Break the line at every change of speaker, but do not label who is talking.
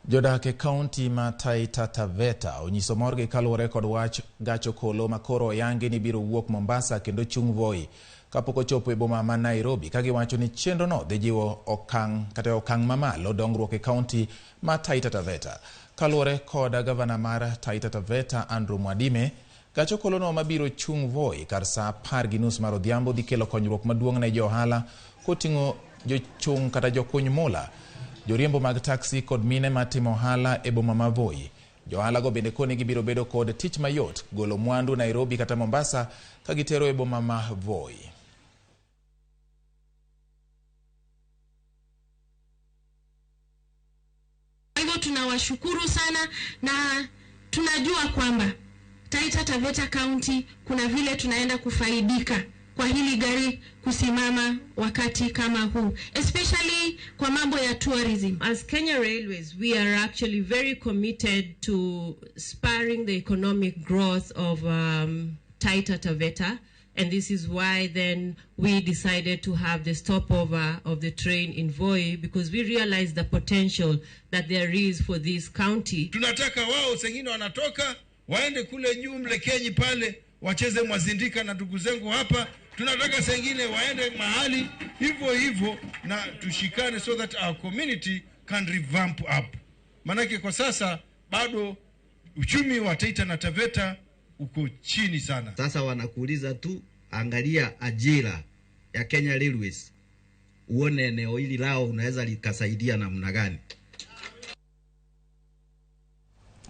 Jodak e kaunti ma Taita Taveta onyiso morgi kaluwore kod wach gach okolo ma koro oyangi ni biro wuok Mombasa kendo chung' Voi kapok ochopo e boma ma Nairobi, ka giwacho ni chenrono dhi jiwo okang' kata okang' mamalo dongruok e kaunti ma Taita Taveta. Kaluwore kod gavana mar Taita Taveta Andrew Mwadime, gach okolono mabiro chung' Voi kar saa 10:30 mar odhiambo dhi kelo konyruok maduong' ne jo ohala koting'o jochung' kata jokuny mula, joriembo mag taxi kod mine matimo ohala e boma ma Voi. Jo-ohala go bende koni gibiro bedo kod tich mayot golo mwandu Nairobi kata Mombasa ka gitero e boma ma Voi.
Kwa hivyo tunawashukuru sana na tunajua kwamba Taita Taveta County kuna vile tunaenda kufaidika kwa hili gari kusimama wakati kama huu, especially kwa mambo ya tourism.
As Kenya Railways, we are actually very committed to spurring the economic growth of Taita Taveta. And this is why then we decided to have the stopover of the train in Voi, because we realized the potential that there is for this county.
Tunataka wao sengine wanatoka waende kule juu Mlekenyi pale wacheze mwazindika na ndugu zangu hapa. Tunataka sengine waende mahali hivyo hivyo na tushikane so that our community can revamp up. Manake kwa sasa bado uchumi wa Taita na Taveta uko chini sana.
Sasa wanakuuliza tu, angalia ajira ya Kenya Railways, uone eneo hili lao unaweza likasaidia namna gani.